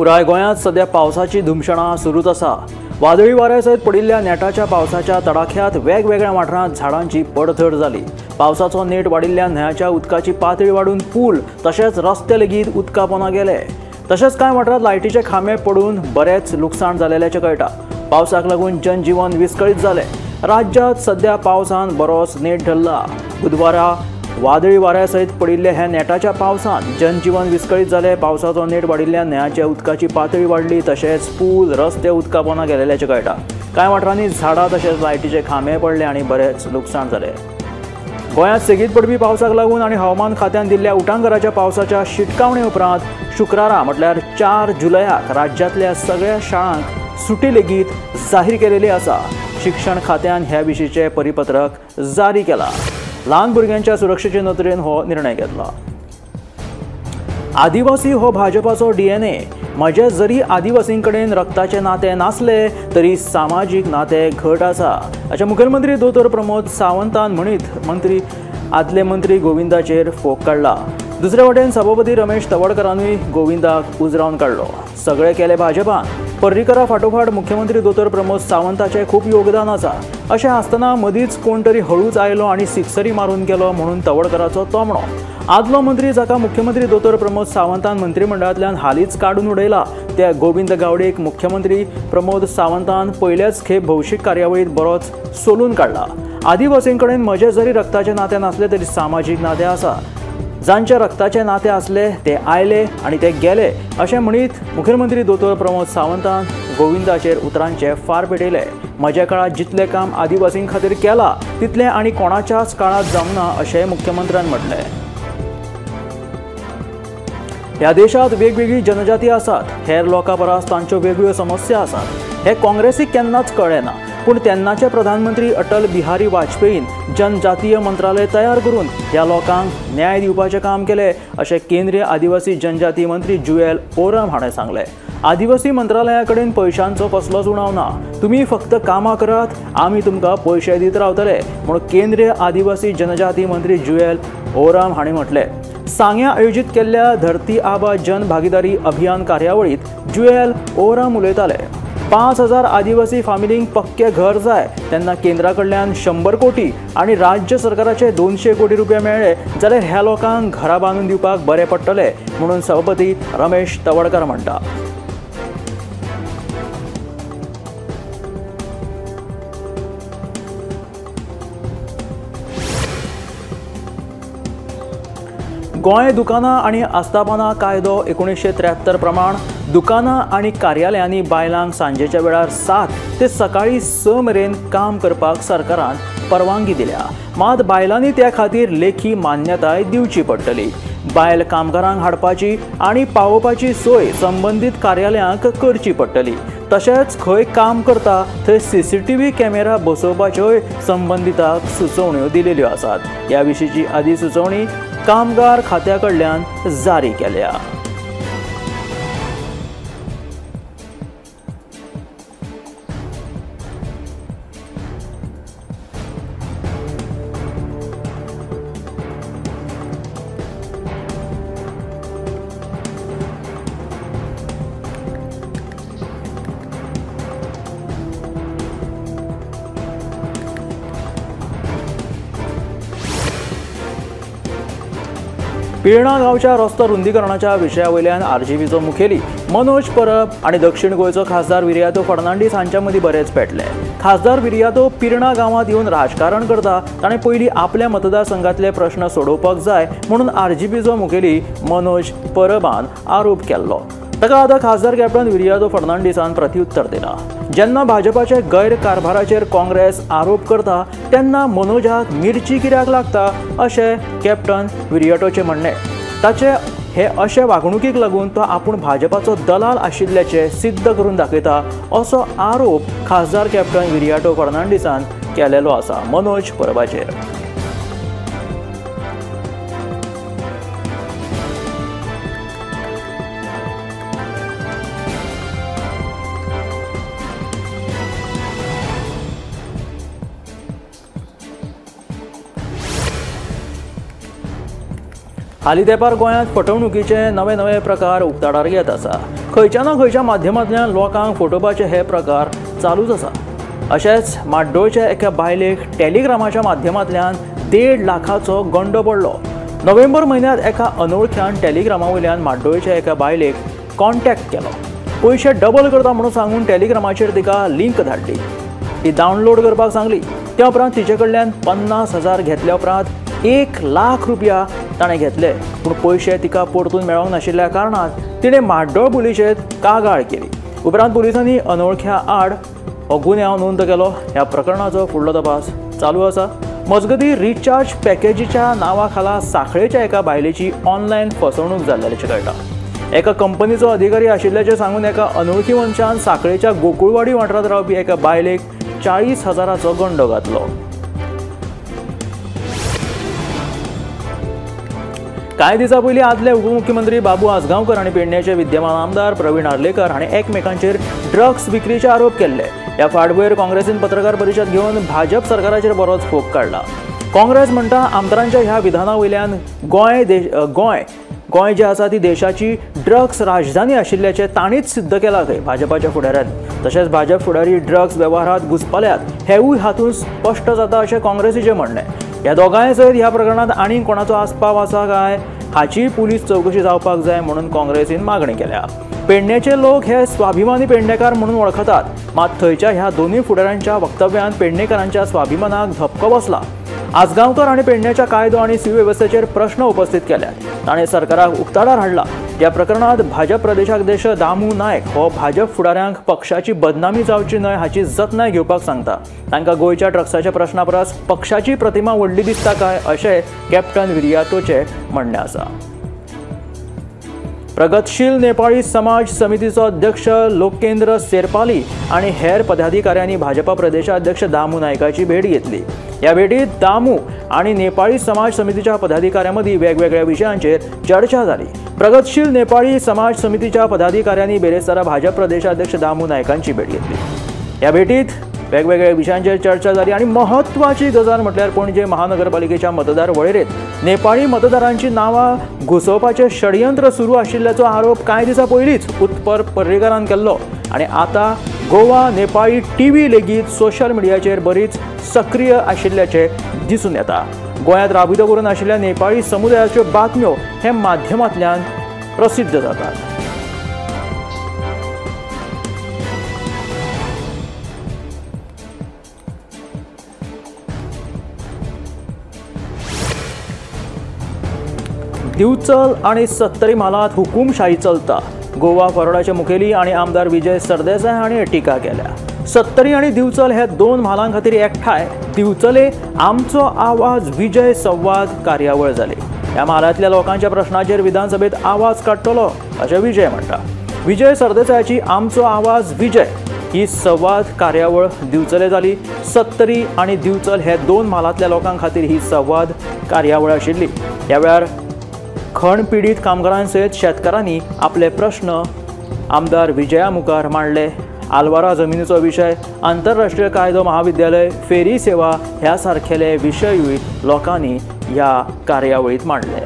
पुराय गोंयांत सध्या पावसाची धुमशणां सुरूच आसा। वादळी वाऱ्या सयत पडिल्ल्या नेटाच्या पावसाच्या तडाख्यात वेगवेगळ्या वाठारांत झाडांची पडझड जाली। पावसाचो नेट वाडिल्ल्यान न्हंयच्या उदकाची पातळी वाडून पूल तशेंच रस्ते लेगीत उदका पोंदा गेले। तशेंच कांय वाठारांत लायटीचे खांबे पडून बरेंच लुकसाण जाल्ल्याचें कळटा। पावसाक लागून जनजीवन विस्कळीत जालें। राज्यांत सध्या पावसान बरोच नेट धरला। बुधवारा वादळी वाऱ्या सयत पडिल्ल्या ह्या नेटाच्या पावसान जनजीवन विस्कळीत जालें। पावसाचो नेट वाडिल्ल्यान न्हंयच्या उदकाची पातळी वाडली तशेंच पूल रस्ते उदका पोंदा गेल्ल्याचें कळटा। कांय वाठारांनी झाडां तशेंच लायटीचे खांबे पडले आनी बरेंच लुकसाण जालें। गोंयांत सेगीत पडपी पावसाक लागून आनी हवामान खात्यान दिल्ल्या उटांगराच्या पावसाच्या शिटकावणे उपरांत शुक्रारा म्हटल्यार 4 जुलयाक राज्यांतल्या सगळ्या शाळांक सुटी लेगीत जाहीर केलेली आसा। शिक्षण खात्यान ह्या विशींचें परिपत्रक जारी केलां। ल्हान भुरग्यांच्या सुरक्षेचे नदरेन हो निर्णय घेतला। आदिवासी हो भाजपाचो DNA। म्हजे जरी आदिवासीं कडेन रक्ताचें नातें नासलें तरी सामाजीक नातें घट आसा अशें मुखेलमंत्री दोतोर प्रमोद सावंतान म्हणीत आदले मंत्री गोविंदाचेर फोग काडला। दुसरे वटेन सभापती रमेश तवडकरानूय गोविंदाक उजरावन काडलो। सगळें केलें भाजपान। पर्रीकरा फाटोफाट मुख्यमंत्री दोतोर प्रमोद सावंताचें खूब योगदान आसा अशें आसतना मदींच कोण तरी हळूच आयलो आनी सिक्सरी मारून गेलो म्हणून तवडकराचो तोमणो। आदलो मंत्री जाका मुख्यमंत्री दोतोर प्रमोद सावंतान मंत्रिमंडळांतल्यान हालींच काडून उडयला त्या गोविंद गावडेक मुख्यमंत्री प्रमोद सावंतान पयल्याच खेप भौशीक कार्यावळींत बरोच सोलून काडला। आदिवासीं कडेन म्हजें जरी रक्ताचें नातें नासलें तरी सामाजीक नातें आसा। जांच्या रक्ताचे नाते आसले ते आयले आनी ते गेले अशें म्हणीत मुखेलमंत्री दोतोर प्रमोद सावंतान गोविंदाचेर उतरांचे फार पेटयले। म्हज्या काळांत जितलें काम आदिवासीं खातीर केलां तितलें आनी कोणाच्याच काळांत जावंक ना अशें मुख्यमंत्र्यान म्हटलें। ह्या देशांत वेगवेगळी जनजाती आसात, हेर लोकां परस तांच्यो वेगळ्यो समस्या आसात हें काँग्रेसीक केन्नाच कळ्ळें ना। पूण तेन्नाचे प्रधानमंत्री अटल बिहारी वाजपेयीन जनजातीय मंत्रालय तयार करून ह्या लोकांक न्याय दिवपाचें काम केलें अशें केंद्रीय आदिवासी जनजाती मंत्री जुएल ओरम हाणें सांगलें। आदिवासी मंत्रालया कडेन पयशांचो कसलोच उणाव ना, तुमी फक्त कामां करात, आमी तुमकां पयशे दीत रावतले म्हूण केंद्रीय आदिवासी जनजाती मंत्री जुएल ओरम हाणें म्हटलें। सांग्या आयोजीत केल्ल्या धरती आबा जन भागीदारी अभियान कार्यावळींत जुएल ओरम उलयताले। 5000 आदिवासी फामिलींक पक्के घर जाय तेन्ना केंद्रा कडल्यान 100 कोटी आनी राज्य सरकाराचे 200 कोटी रुपया मेळ्ळे जाल्यार ह्या लोकांक घरां बांदून दिवपाक बरें पडटलें म्हणून सभापती रमेश तवडकर म्हणटा। गोंय दुकानां आनी आस्थापनां कायदो 1973 प्रमाण दुकानां आनी कार्यालयांनी बायलांक सांजेच्या वेळार 7 ते सकाळीं 6 मेरेन काम करपाक सरकारान परवानगी दिल्या। मात बायलांनी त्या खातीर लेखी मान्यताय दिवची पडटली। बायल कामगारांक हाडपाची आनी पावोवपाची सोय संबंदीत कार्यालयांक करची पडटली। तशेंच खंय काम करता थंय CCTV camera बसोवपाच्योय संबंदितांक सुचोवण्यो दिलेल्यो आसात। ह्या विशींची अधिसुचोवणी कामगार खात्या कडल्यान जारी केल्या। पिळर्णा गांवच्या रस्तो रुंदीकरणाच्या विशया वयल्यान आरजीपीचो मुखेली मनोज परब आनी दक्षिण गोंयचो खासदार विरियातो फर्नांडीस हांच्या मदीं बरेंच पेटलें। खासदार विरियातो पिळर्णा गांवांत येवन राजकारण करता, ताणें पयलीं आपल्या मतदारसंघांतले प्रश्न सोडोवपाक जाय म्हणून आरजीपीचो मुखेली मनोज परबान आरोप केल्लो। ताका आतां खासदार कॅप्टन विरियातो फर्नांडीसान प्रत्युत्तर दिलां। जेन्ना भाजपाचे गैरकारभाराचेर काँग्रेस आरोप करता तेन्ना मनोजाक मिरची कित्याक लागता अशें कॅप्टन विरियाटोचें म्हणणें। ताचे हे अशे वागणुकीक लागून तो आपूण भाजपाचो दलाल आशिल्ल्याचें सिद्ध करून दाखयता असो आरोप खासदार कॅप्टन विरियाटो फर्नांडीसान केलेलो आसा मनोज परबाचेर। हालीं तेंपार गोंयांत फटवणुकीचे नवे नवे प्रकार उक्ताडार येत आसा। खंयच्या ना खंयच्या माध्यमांतल्यान लोकांक फटोवपाचे हे प्रकार चालूच आसा. अशेंच माड्डोळच्या एका बायलेक टेलिग्रामाच्या माध्यमांतल्यान 1.5 लाखाचो गंडो पडलो. नोव्हेंबर म्हयन्यांत एका अनोळख्यान टेलिग्रामा वयल्यान माड्डोळच्या एका बायलेक कॉन्टॅक्ट केलो. पयशे डबल करता म्हणून सांगून टेलिग्रामाचेर तिका लिंक धाडली. ती डावनलोड करपाक सांगली. त्या उपरांत तिचे कडल्यान 50,000 घेतल्या उपरांत 1 लाख रुपया ताणें घेतले. पूण पयशे तिका परतून मेळोंक नाशिल्ल्या कारणान तिणें माड्डोळ पुलिशेंत कागाळ केली. उपरांत पुलिसांनी अनोळख्या आड हो गुन्यांव नोंद केलो. ह्या प्रकरणाचो फुडलो तपास चालू आसा. मजगतीं रिचार्ज पॅकेजीच्या नांवा खाला सांखळेच्या एका बायलेची ऑनलायन फसवणूक जाल्ल्याचें कळटा. एका कंपनीचो अधिकारी आशिल्ल्याचें सांगून एका अनोळखी मनशान सांखळेच्या गोकुळवाडी वाठारांत रावपी एका बायलेक 40,000चो गंडो घातलो. कांय दिसां पयलीं आदले उपमुख्यमंत्री बाबू आजगांवकर आनी पेडण्याचे विद्यमान आमदार प्रवीण आर्लेकर हांणी एकमेकांचेर ड्रग्स विक्रीचे आरोप केल्ले. ह्या फाटभुंयेर काँग्रेसीन पत्रकार परिशद घेवन भाजप सरकाराचेर बरोच फोग काडला. काँग्रेस म्हणटा आमदारांच्या ह्या विधाना वयल्यान गोंय जे आसा ती देशाची ड्रग्स राजधानी आशिल्ल्याचें तांणीच सिद्ध केलां खंय भाजपाच्या फुडाऱ्यांनी. तशेंच भाजप फुडारी ड्रग्स वेव्हारांत घुसपल्यात हेवूय हातूंत स्पश्ट जाता अशें काँग्रेसीचें म्हणणें. ह्या दोगांय सयत ह्या प्रकरणांत आनीक कोणाचो आस्पाव आसा काय हाची पुलीस चवकशी जावपाक जाय म्हणून काँग्रेसीन मागणी केल्या. पेडण्याचे लोक हे स्वाभिमानी पेडणेकार म्हणून वळखतात, मात थंयच्या ह्या दोनूय फुडाऱ्यांच्या वक्तव्यान पेडणेकारांच्या स्वाभिमानाक धपको बसला. आजगांवकर आनी पेडण्याच्या कायदो आनी सुवेवस्थेचेर प्रश्न उपस्थित केल्यात. ताणें सरकाराक उक्ताडार हाडला. ह्या प्रकरणांत भाजप प्रदेशाध्यक्ष दामू नायक हो भाजप फुडाऱ्यांक पक्षाची बदनामी जावची न्हय हाची जतनाय घेवपाक सांगता. तांकां गोंयच्या ड्रग्साच्या प्रश्ना परस पक्षाची प्रतिमा व्हडली दिसता काय अशें कॅप्टन विरियातोचें म्हणणें आसा. प्रगतशील नेपाळी समाज समितीचो अध्यक्ष लोकेंद्र सेरपाली आनी हेर पदाधिकाऱ्यांनी भाजपा प्रदेशाध्यक्ष दामू नायकाची भेट घेतली. ह्या भेटीत दामू आनी नेपाळी समाज समितीच्या पदाधिकाऱ्यां मदीं वेगवेगळ्या विशयांचेर चर्चा जाली. प्रगतशील नेपाळी समाज समितीच्या पदाधिकाऱ्यांनी बेरेस्तारा भाजप प्रदेशाध्यक्ष दामू नायकांची भेट घेतली. ह्या भेटीत वेगवेगळ्या विशयांचेर चर्चा जाली आनी महत्वाची गजाल म्हटल्यार पणजे महानगरपालिकेच्या मतदार वळेरेंत नेपाळी मतदारांची नांवां घुसोवपाचें षडयंत्र सुरू आशिल्ल्याचो आरोप कांय दिसां पयलींच उत्पर पर्रीकारान केल्लो आनी आतां गोवा नेपाळी टीव्ही लेगीत सोशल मिडियाचेर बरीच सक्रीय आशिल्ल्याचें दिसून येता. गोंयांत राबितो करून आशिल्ल्या नेपाळी समुदायाच्यो बातम्यो हे माध्यमांतल्यान प्रसिद्ध जातात. दिवचल आनी सत्तरी म्हालांत हुकुमशाही चलता. गोवा फॉरवर्डाचे मुखेली आनी आमदार विजय सरदेसाय हांणी टिका केल्या. सत्तरी आनी दिवचल हे दोन म्हालां खातीर एकठांय दिवचले आमचो आवाज विजय संवाद कार्यावळ जाली. ह्या म्हालांतल्या लोकांच्या प्रश्नाचेर विधानसभेत आवाज काडटलो अशें विजय म्हणटा. विजय सरदेसायाची आमचो आवाज विजय ही संवाद कार्यावळ दिवचले जाली. सत्तरी आनी दिवचल हे दोन म्हालांतल्या लोकां खातीर ही संवाद कार्यावळ आशिल्ली. ह्या वेळार खण पिडीत कामगारांसयत शेतकारांनी आपले प्रश्न आमदार विजया मुखार मांडले. आलवारा जमिनीचो विशय, आंतरराष्ट्रीय कायदो महाविद्यालय, फेरी सेवा ह्या सारकेले विशयूय लोकांनी ह्या कार्यावळींत मांडले.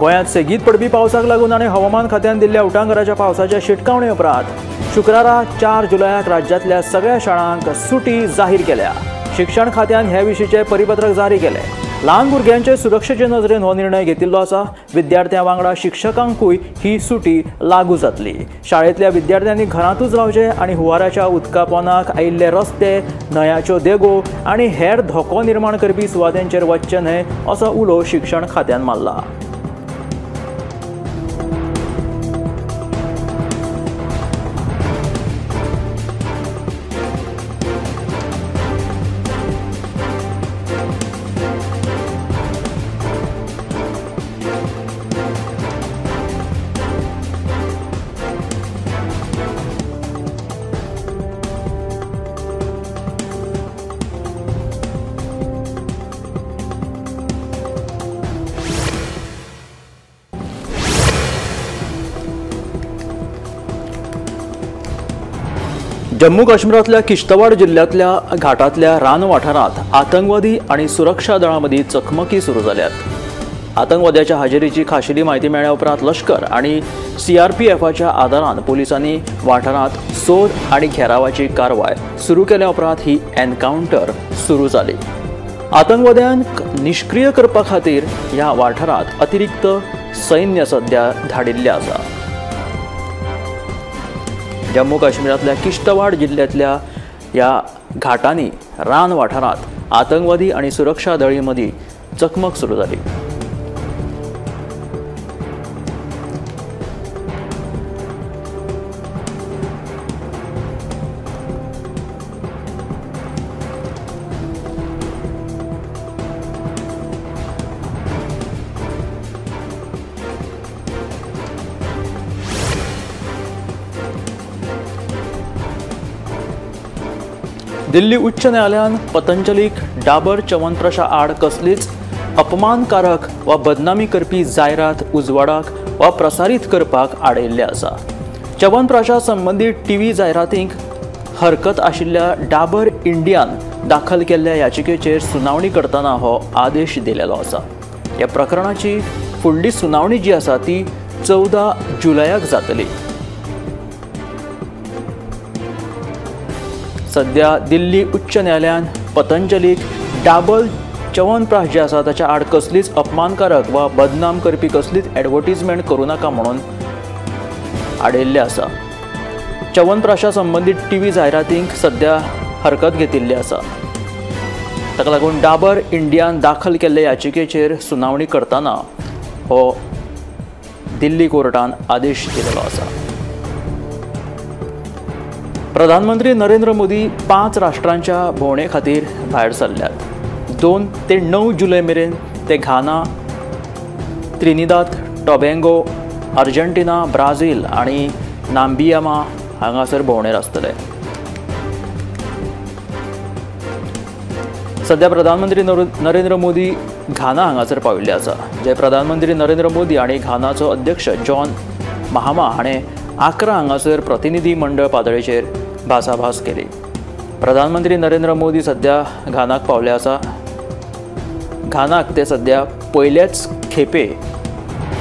गोंयांत सेगीत पडपी पावसाक लागून आनी हवामान खात्यान दिल्ल्या उटांगाराच्या पावसाच्या शिटकावणे उपरांत शुक्रारा 4 जुलयाक राज्यांतल्या सगळ्या शाळांक सुटी जाहीर केल्या. शिक्षण खात्यान हे विशींचें परिपत्रक जारी केलें. ल्हान भुरग्यांचे सुरक्षेचे नजरेन हो निर्णय घेतिल्लो आसा. विद्यार्थ्यां वांगडा शिक्षकांकूय ही सुटी लागू जातली. शाळेंतल्या विद्यार्थ्यांनी घरांतूच रावचें आनी हुंवाराच्या उदका पोंदाक आयिल्ले रस्ते, न्हंयाच्यो देगो आनी हेर धोको निर्माण करपी सुवातांचेर वचचें न्हय असो उलो शिक्षण खात्यान मारला. जम्मू काश्मीरांतल्या किश्तवाड जिल्ल्यांतल्या घाटांतल्या रान वाठारांत आतंकवादी आनी सुरक्षा दळां मदीं चकमकी सुरू जाल्यात. आतंकवाद्याच्या हाजेरीची खाशेली म्हायती मेळ्ळ्या उपरांत लश्कर आनी सीआरपीएफाच्या आदारान पुलिसांनी वाठारांत सोद आनी घेरावाची कारवाय सुरू केल्या उपरांत ही एनकावंटर सुरू जाली. आतंकवाद्यांक निश्क्रीय करपा खातीर ह्या वाठारांत अतिरिक्त सैन्य सध्या धाडिल्लें आसा. जम्मू काश्मीरांतल्या किश्तवाड जिल्ल्यांतल्या ह्या घाटांनी रान वाठारांत आतंकवादी आनी सुरक्षा दळां मदीं चकमक सुरू जाली. दिल्ली उच्च न्यायालयान पतंजलीक डाबर च्यवनप्रशा आड कसलीच अपमानकारक वा बदनामी करपी जायरात उजवाडाक वा प्रसारीत करपाक आडयिल्लें आसा. च्यवनप्राशा संबंदीत टीव्ही जायरातींक हरकत आशिल्ल्या डाबर इंडियान दाखल केल्ल्या याचिकेचेर सुनावणी करतना हो आदेश दिलेलो आसा. ह्या प्रकरणाची फुडली सुनावणी जी आसा ती 14 जुलयाक जातली. सध्या दिल्ली उच्च न्यायालयान पतंजलीक डाबर च्यवनप्राश जे आसा ताच्या आड कसलीच अपमानकारक वा बदनाम करपी कसलीच एडवर्टीजमेंट करूं नाका म्हणून आडयिल्लें आसा. च्यवनप्राशा संबंदीत टीव्ही जायरातींक सध्या हरकत घेतिल्ली आसा. ताका लागून डाबर इंडियान दाखल केल्ले याचिकेचेर सुनावणी करतना हो दिल्ली कोर्टान आदेश दिलेलो आसा. प्रधानमंत्री नरेंद्र मोदी 5 राष्ट्रांच्या भोंवडे खातीर भायर सरल्यात. 2 ते 9 जुलय मेरेन ते Ghana, Trinidad Tobago, Argentina, Brazil आनी नामिबिया हांगासर भोंवडेर आसतले. सध्या प्रधानमंत्री नरेंद्र मोदी घाना हांगासर पाविल्ले आसा, जे प्रधानमंत्री नरेंद्र मोदी आनी घानाचो अध्यक्ष जॉन महामा हाणें 11 हांगासर प्रतिनिधी मंडळ पातळेचेर भासाभास केली. प्रधानमंत्री नरेंद्र मोदी सध्या घानाक पावले आसा. घानाक ते सध्या पयलेच खेपे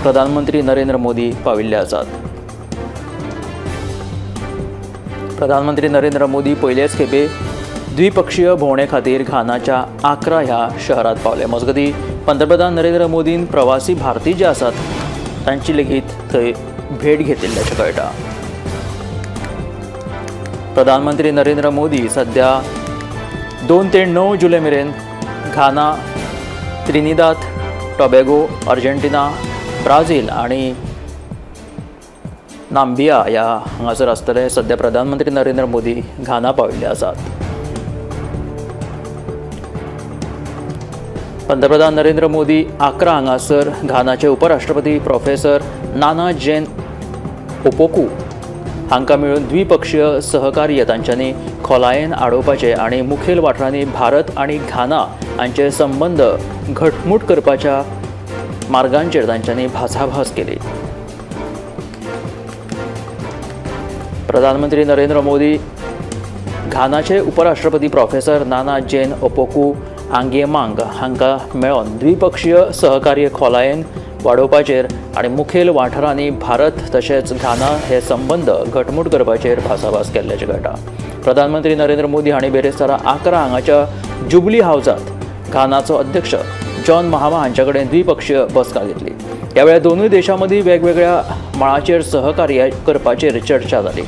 प्रधानमंत्री नरेंद्र मोदी पाविल्ले आसात. प्रधानमंत्री नरेंद्र मोदी पयलेच खेपे द्विपक्षीय भोंवडे खातीर घानाच्या 11 ह्या शहरांत पावले. मजगतीं पंतप्रधान नरेंद्र मोदीन प्रवासी भारतीय जे आसात तांची लेगीत थंय भेट घेतिल्ल्याचें कळटा. प्रधानमंत्री नरेंद्र मोदी सध्या 2 ते 9 जुलय मेरेन Ghana, Trinidad Tobago, Argentina, Brazil आनी नामिबिया ह्या हांगासर आसतले. सध्या प्रधानमंत्री नरेंद्र मोदी घाना पाविल्ले आसात. पंतप्रधान नरेंद्र मोदी 11 हांगासर घानाचे उपराष्ट्रपती प्रोफेसर नाना जेन ओपोकू हांकां मेळून द्विपक्षीय सहकार्य तांच्यांनी खोलायेन आडोवपाचे आनी मुखेल वाठारांनी भारत आनी घाना हांचे संबंद घटमूट करपाच्या मार्गांचेर तांच्यांनी भासाभास केली. प्रधानमंत्री नरेंद्र मोदी घानाचे उपराष्ट्रपती प्रोफेसर नाना जेन ओपोकू आंगेमांग हांकां मेळोन द्विपक्षीय सहकार्य खोलायेन वाडोवपाचेर आनी मुखेल वाठारांनी भारत तशेंच घाना हे संबंद घटमूट करपाचेर भासाभास केल्ल्याचें कळटा. प्रधानमंत्री नरेंद्र मोदी हांणी बिरेस्तारा 11 हांगाच्या जुबली हावजांत घानाचो अध्यक्ष जॉन महामा हांचे कडेन द्विपक्षीय बसका घेतली. ह्या वेळार दोनूय देशां मदीं वेगवेगळ्या मळाचेर सहकार्य करपाचेर चर्चा जाली.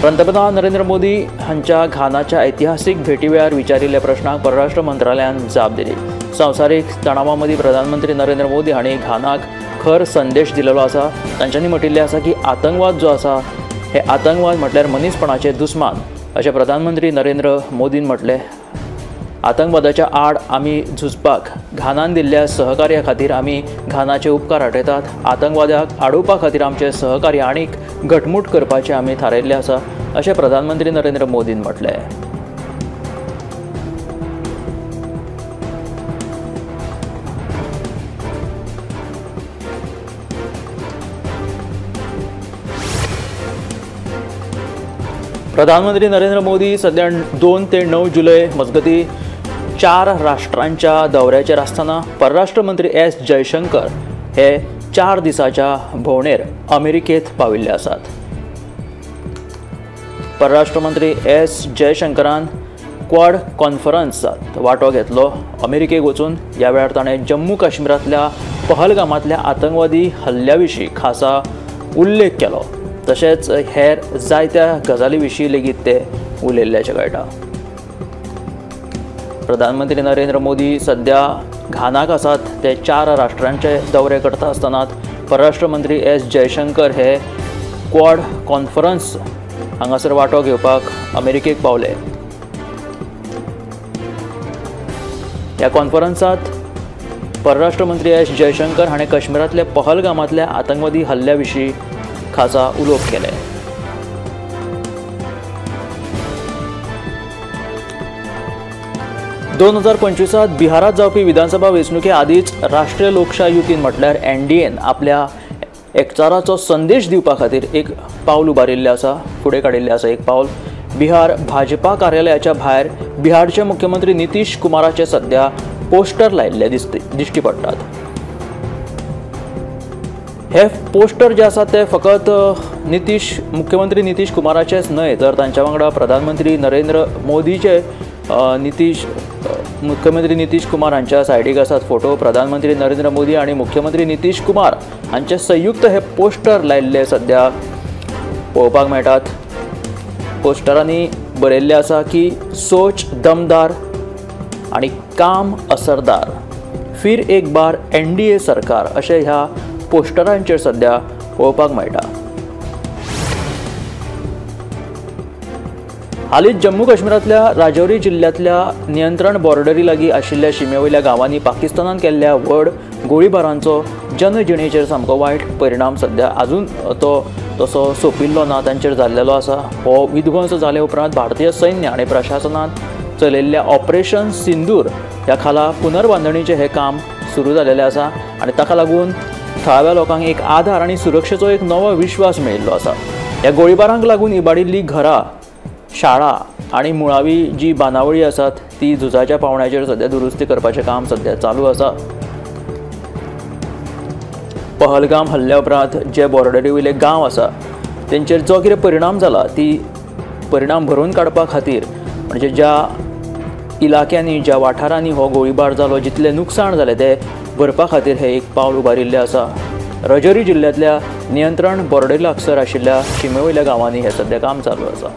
पंतप्रधान नरेंद्र मोदी हांच्या घानाच्या ऐतिहासीक भेटी वेळार विचारिल्ल्या प्रश्नाक परराष्ट्र मंत्रालयान जाप दिली. संवसारीक तणावा मदीं प्रधानमंत्री नरेंद्र मोदी हांणी घानाक खर संदेश दिलेलो आसा. तांच्यांनी म्हटिल्लें आसा की आतंकवाद जो आसा हे आतंकवाद म्हटल्यार मनीसपणाचे दुस्मान अशें प्रधानमंत्री नरेंद्र मोदीन म्हटलें. आतंकवादाच्या आड आमी झुजपाक घानान दिल्ल्या सहकार्या खातीर आमी घानाचे उपकार आठयतात. आतंकवादाक आडोवपा खातीर आमचें सहकार्य आनीक घटमूट करपाचें आमी थारायिल्लें आसा अशें प्रधानमंत्री नरेंद्र मोदीन म्हटलें. प्रधानमंत्री नरेंद्र मोदी सध्या 2 ते 9 जुलय मजगती 4 राष्ट्रांच्या दौऱ्याचेर आसतना परराष्ट्र मंत्री एस जयशंकर हे 4 दिसाच्या भोंवडेर अमेरिकेत पाविल्ले आसात। परराष्ट्र मंत्री एस जयशंकरान क्वाड कॉन्फरन्सात वांटो घेतलो। अमेरिकेक वचून ह्या वेळार ताणें जम्मू काश्मीरांतल्या पहलगामांतल्या आतंकवादी हल्ल्या विशीं खासा उल्लेख केलो। तशेंच हेर जायत्या गजाली विशीं लेगीत ते उलयल्ल्याचें कळटा। प्रधानमंत्री नरेंद्र मोदी सध्या घानाक आसात। ते 4 राष्ट्रांचे दौरे करता आसतना परराष्ट्र मंत्री एस जयशंकर हे क्वाड कॉन्फरन्स हांगासर वांटो घेवपाक अमेरिकेक पावले। ह्या कॉन्फरन्सात परराष्ट्र मंत्री एस जयशंकर हाणें काश्मीरांतल्या पहलगामांतल्या आतंकवादी हल्ल्या विशीं खासा उलोवप केलें। 2025 बिहारात जावपी विधानसभा वेंचणुके आदींच राष्ट्रीय लोकशाय युतीन म्हटल्यार एनडीएन आपल्या एकचाराचो संदेश दिवपा खातीर एक पावल उबारिल्लें आसा, फुडें काडिल्लें आसा एक पावल। बिहार भाजपा कार्यालयाच्या भायर बिहारचे मुख्यमंत्री नितीश कुमाराचे सध्या पोस्टर लायिल्ले दिश्टी पडटात। हे पोस्टर जे आसा ते फकत मुख्यमंत्री नितीश कुमाराचेच न्हय तर तांच्या वांगडा प्रधानमंत्री नरेंद्र मोदीचे मुख्यमंत्री नितीश कुमार हांच्या सायडीक आसात फोटो। प्रधानमंत्री नरेंद्र मोदी आनी मुख्यमंत्री नितीश कुमार हांचे संयुक्त हे पोस्टर लायिल्ले सध्या पळोवपाक मेळटात। पोस्टरांनी बरयल्लें आसा की सोच दमदार आनी काम असरदार, फिर एक बार एनडीए सरकार अशें ह्या पोस्टरांचेर सध्या पळोवपाक मेळटा। हालींच जम्मू काश्मीरांतल्या राजौरी जिल्ल्यांतल्या नियंत्रण बॉर्डरी लागीं आशिल्ल्या शिमे वयल्या गांवांनी पाकिस्तानान केल्ल्या व्हड गोळीबारांचो जनजिणेचेर सामको वायट परिणाम सध्या अजून तो तसो सोंपिल्लो ना, तांचेर जाल्लेलो आसा। हो विध्वंस जाले उपरांत भारतीय सैन्य आनी प्रशासनान चलयल्ल्या ऑपरेशन सिंदूर ह्या खाला पुनर्बांदणीचें हें काम सुरू जालेलें आसा आनी ताका लागून थळाव्या लोकांक एक आधार आनी सुरक्षेचो एक नवो विश्वास मेळिल्लो आसा। ह्या गोळीबारांक लागून इबाडिल्लीं घरां, शाळा आनी मुळावी जी बांदावळी आसात ती झुजाच्या पावंड्याचेर सध्या दुरुस्ती करपाचें काम सध्या चालू आसा। पहलगाम हल्ल्या उपरांत जे बॉर्डरी वयले गांव आसा तेंचेर जो कितें परिणाम जाला ती परिणाम भरून काडपा खातीर म्हणजे ज्या इलाक्यांनी ज्या वाठारांनी हो गोळीबार जालो जितलें नुकसाण जालें तें भरपा खातीर हें एक पावल उबारिल्लें आसा। रजौरी जिल्ल्यांतल्या नियंत्रण बॉर्डरी लागसर आशिल्ल्या शिमे वयल्या गांवांनी हें सध्या काम चालू आसा।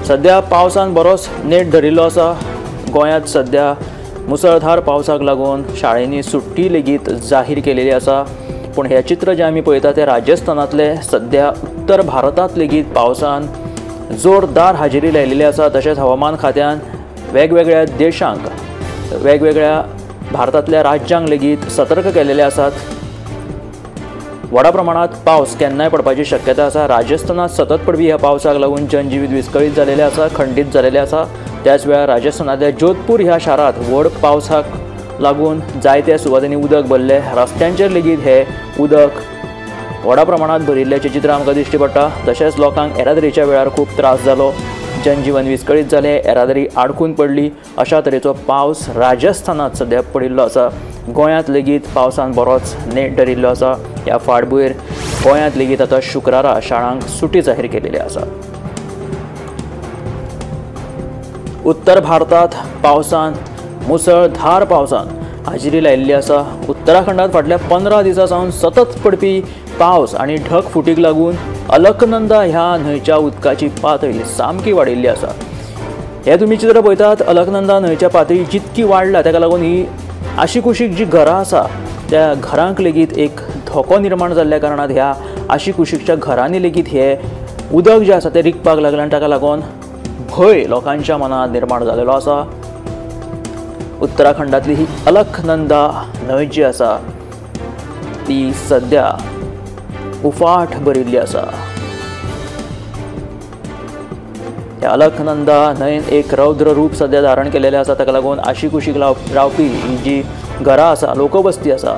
सध्या पावसान बरोच नेट धरिल्लो आसा। गोंयांत सध्या मुसळधार पावसाक लागून शाळेंनी सुट्टी लेगीत जाहीर केलेली आसा। पूण हें चित्र जें आमी पळयता तें राजस्थानांतलें। सध्या उत्तर भारतांत लेगीत पावसान जोरदार हाजेरी लायिल्ली आसा। तशेंच हवामान खात्यान वेगवेगळ्या देशांक, वेगवेगळ्या भारतांतल्या राज्यांक लेगीत सतर्क केलेले आसात। व्हडा प्रमाणांत पावस केन्नाय पडपाची शक्यता आसा। राजस्थानांत सतत पडपी ह्या पावसाक लागून जनजिवीत विस्कळीत जालेलें आसा, खंडीत जालेलें आसा। त्याच वेळार राजस्थानांतल्या जोधपूर ह्या शारांत व्हड पावसाक लागून जायत्या सुवातांनी उदक भरलें। रस्त्यांचेर लेगीत हें उदक व्हडा प्रमाणांत भरिल्ल्याचें चित्र आमकां दिश्टी पडटा। तशेंच लोकांक येरादारीच्या वेळार खूब त्रास जालो, जनजीवन विस्कळीत जालें, येरादारी आडकून पडली। अशा तरेचो पावस राजस्थानांत सध्या पडिल्लो आसा। गोंयांत लेगीत पावसान बरोच नेट धरिल्लो आसा। ह्या फाटभूंयेर गोंयांत लेगीत आतां शुक्रारा शाळांक सुटी जाहीर केलेली आसा। उत्तर भारतांत पावसान मुसळधार पावसान हाजेरी लायिल्ली आसा। उत्तराखंडांत फाटल्या 15 दिसां सावन सतत पडपी पावस आनी ढग फुटीक लागून अलकनंदा ह्या न्हंयच्या उदकाची पातळी सामकी वाडिल्ली आसा। हें तुमी चित्र पळयतात, अलकनंदा न्हंयच्या पातळी जितकी वाडल्या ताका लागून ही आशिकुशीक जी घरां आसा त्या घरांक लेगीत एक धोको निर्माण जाल्ल्या कारणान ह्या आशिकुशीकच्या घरांनी लेगीत हे उदक जें आसा तें रिगपाक लागलें आनी ताका लागून भंय लोकांच्या मनांत निर्माण जालेलो आसा। उत्तराखंडांतली ही अलकनंदा न्हंय जी आसा ती सध्या उफाट भरिल्ली आसा। ह्या अलकनंदा न्हंयेन एक रौद्र रूप सध्या धारण केलेलें आसा। ताका लागून आशिकुशीक रावपी ही जी घरां आसा, लोकवस्ती आसा,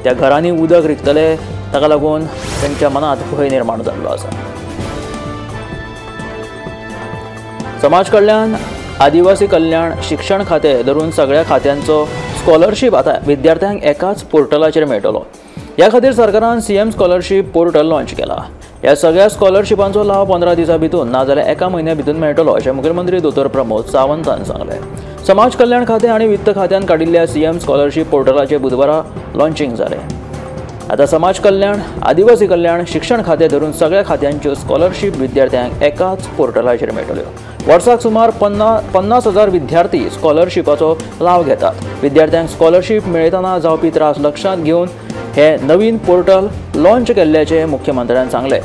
त्या घरांनी उदक रिगतलें, ताका लागून तांच्या मनांत भंय निर्माण जाल्लो आसा। समाज कल्याण, आदिवासी कल्याण, शिक्षण खातें धरून सगळ्या खात्यांचो स्कॉलरशीप आतां विद्यार्थ्यांक एकाच पोर्टलाचेर मेळटलो. ह्या खातीर सरकारान सीएम स्कॉलरशीप पोर्टल लॉन्च केला. ह्या सगळ्या स्कॉलरशिपांचो लाव 15 दिसां भितर नाजाल्यार एका म्हयन्या भितर मेळटलो अशें मुखेलमंत्री दोतोर प्रमोद सावंतान सांगलें. समाज कल्याण खातें आनी वित्त खात्यान काडिल्ल्या सीएम स्कॉलरशीप पोर्टलाचें बुधवारा लॉन्चिंग जालें. आतां समाज कल्याण, आदिवासी कल्याण, शिक्षण खातें धरून सगळ्या खात्यांच्यो स्कॉलरशीप विद्यार्थ्यांक एकाच पोर्टलाचेर मेळटल्यो. वर्साक सुमार 50,000 विद्यार्थी स्कॉलरशिपाचो लाव घेतात. विद्यार्थ्यांक स्कॉलरशीप मेळयतना जावपी त्रास लक्षांत घेवन हे नवीन पोर्टल लॉन्च केल्ल्याचें मुख्यमंत्र्यान सांगलें.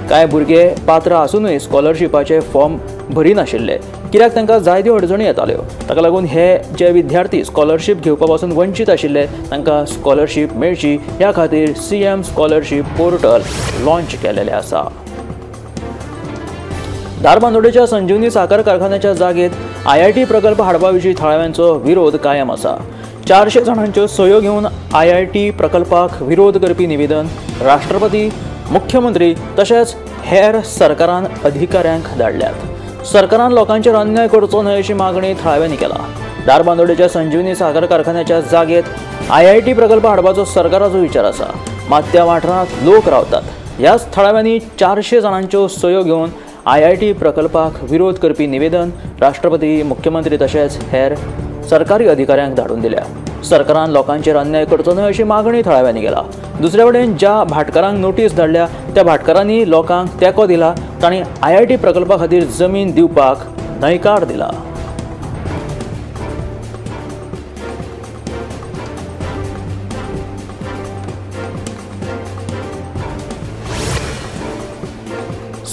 कांय भुरगे पात्र आसूनय स्कॉलरशिपाचे फॉर्म भरिनाशिल्ले, कित्याक तांकां जायत्यो अडचणी येताल्यो. ताका लागून हे जे विद्यार्थी स्कॉलरशीप घेवपा पासून वंचीत आशिल्ले तांकां स्कॉलरशीप मेळची ह्या खातीर सीएम स्कॉलरशीप पोर्टल लॉन्च केलेलें आसा. धारबांदोडेच्या संजीवनी साखर कारखान्याच्या जागेत आयआयटी प्रकल्प हाडपा विशीं थळाव्यांचो विरोध कायम आसा. 400 जाणांच्यो सयो घेवन आयआयटी प्रकल्पाक विरोध करपी निवेदन राष्ट्रपती, मुख्यमंत्री तशेंच हेर सरकारान अधिकाऱ्यांक धाडल्यात. सरकारान लोकांचेर अन्याय करचो न्हय अशी मागणी थळाव्यांनी केला. धारबांदोडेच्या संजीवनी साखर कारखान्याच्या जागेत आयआयटी प्रकल्प हाडपाचो सरकाराचो विचार आसा. मात त्या वाठारांत लोक रावतात. ह्याच थळाव्यांनी 400 जाणांच्यो सयो घेवन आयआयटी प्रकल्पाक विरोध करपी निवेदन राष्ट्रपती, मुख्यमंत्री तशेंच हेर सरकारी अधिकाऱ्यांक धाडून दिल्या. सरकारान लोकांचेर अन्याय करचो न्हय अशी मागणी थळाव्यांनी केला. दुसरे वटेन ज्या भाटकारांक नोटीस धाडल्या त्या भाटकारांनी लोकांक तेंको दिला. तांणी आयआयटी प्रकल्पा खातीर जमीन दिवपाक न्हयकार दिला.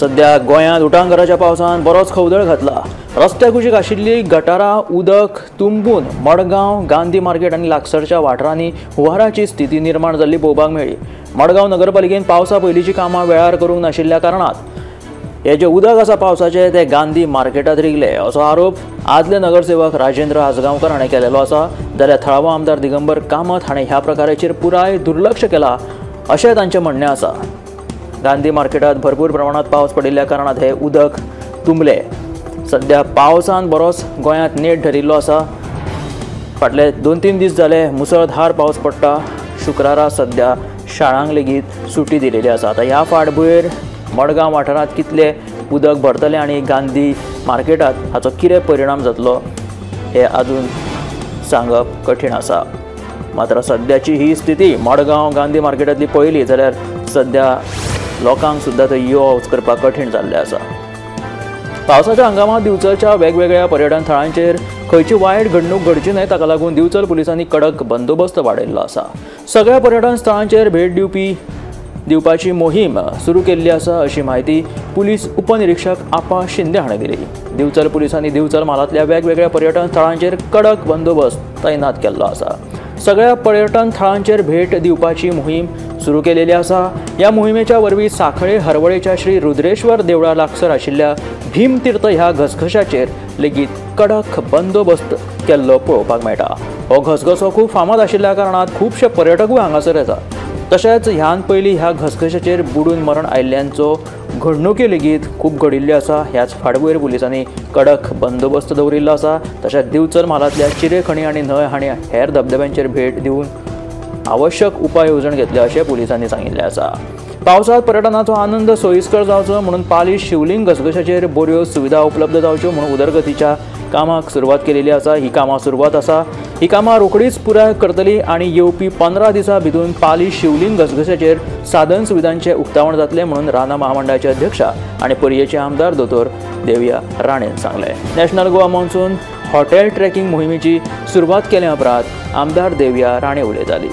सध्या गोंयांत उटांगाराच्या पावसान बरोच खवदळ घातला. रस्त्या कुशीक आशिल्ली गटारां उदक तुंबून मडगांव, गांधी मार्केट आनी लागसरच्या वाठारांनी हुंवाराची स्थिती निर्माण जाल्ली पळोवपाक मेळ्ळी. मडगांव नगरपालिकेन पावसा पयलींची कामां वेळार करूंक नाशिल्ल्या कारणान हे जें उदक आसा पावसाचें तें गांधी मार्केटांत रिगलें असो आरोप आदले नगरसेवक राजेंद्र आजगांवकर हाणें केलेलो आसा. जाल्यार थळावो आमदार दिगंबर कामत हाणें ह्या प्रकाराचेर पुराय दुर्लक्ष केलां अशें तांचें म्हणणें आसा. गांधी मार्केटांत भरपूर प्रमाणांत पावस पडिल्ल्या कारणान हे उदक तुंबलें. सध्या पावसान बरोच गोंयांत नेट धरिल्लो आसा. फाटले 2-3 दीस जाले मुसळधार पावस पडटा. शुक्रारा सध्या शाळांक लेगीत सुटी दिलेली आसा. आतां ह्या फाटभुंयेर मडगांव वाठारांत कितलें उदक भरतलें आनी गांधी मार्केटांत हाचो कितें परिणाम जातलो हें अजून सांगप कठीण आसा. मात्र सद्याची ही स्थिती मडगांव गांधी मार्केटांतली पळयली जाल्यार सध्या लोकांक सुद्दां थंय यो वच करपाक कठीण जाल्लें आसा. पावसाच्या हंगामांत दिवचलच्या वेगवेगळ्या पर्यटन थळांचेर खंयची वायट घडणूक घडची न्हय ताका लागून दिवचल पुलिसांनी कडक बंदोबस्त वाडयल्लो आसा. सगळ्या पर्यटन स्थळांचेर भेट दिवपाची मोहीम सुरू केल्ली आसा अशी म्हायती पुलीस उपनिरीक्षक आपा शिंदे हाणें दिली. दिवचल पुलिसांनी दिवचल म्हालांतल्या वेगवेगळ्या पर्यटन थळांचेर कडक बंदोबस्त तैनात केल्लो आसा. सगळ्या पर्यटन थळांचेर भेट दिवपाची मोहीम सुरू केलेली आसा. ह्या मोहिमेच्या वरवीं सांखळे हरवळेच्या श्री रुद्रेश्वर देवळा लागसर आशिल्ल्या भीमतीर्थ ह्या घसघशाचेर लेगीत कडक बंदोबस्त केल्लो पळोवपाक मेळटा. हो घसघसो खूब फामाद आशिल्ल्या कारणान खुबशे पर्यटकूय हांगासर येतात. तशेंच ह्यान पयलीं ह्या घसघशाचेर बुडून मरण आयिल्ल्यांचो घडणुकी लेगीत खूब घडिल्ल्यो आसा. ह्याच फाटभुंयेर पुलिसांनी कडक बंदोबस्त दवरिल्लो आसा. तशेंच दिवचल म्हालांतल्या चिरेखणी आनी न्हंय हांणी हेर धबधब्यांचेर भेट दिवन आवश्यक उपाय येवजण घेतल्या अशें पुलिसांनी सांगिल्लें आसा. पावसांत पर्यटनाचो आनंद सोयीस्कर जावचो म्हणून पाली शिवलिंग घसघशाचेर बऱ्यो सुविधा उपलब्ध जावच्यो म्हणून उदरगतीच्या कामाक सुरवात केलेली आसा. ही कामां सुरवात आसा. ही कामां रोखडीच पुराय करतली आनी येवपी 15 दिसां भितर पाली शिवलिंग घसघशाचेर साधन सुविधांचें उक्तावण जातलें म्हणून रानां महामंडळाचे अध्यक्ष आनी पर्येचे आमदार दोतोर देविया राणेन सांगलें. National Goa monsoon hotel trekking मोहिमेची सुरवात केल्या उपरांत आमदार देविया राणे उलयताली.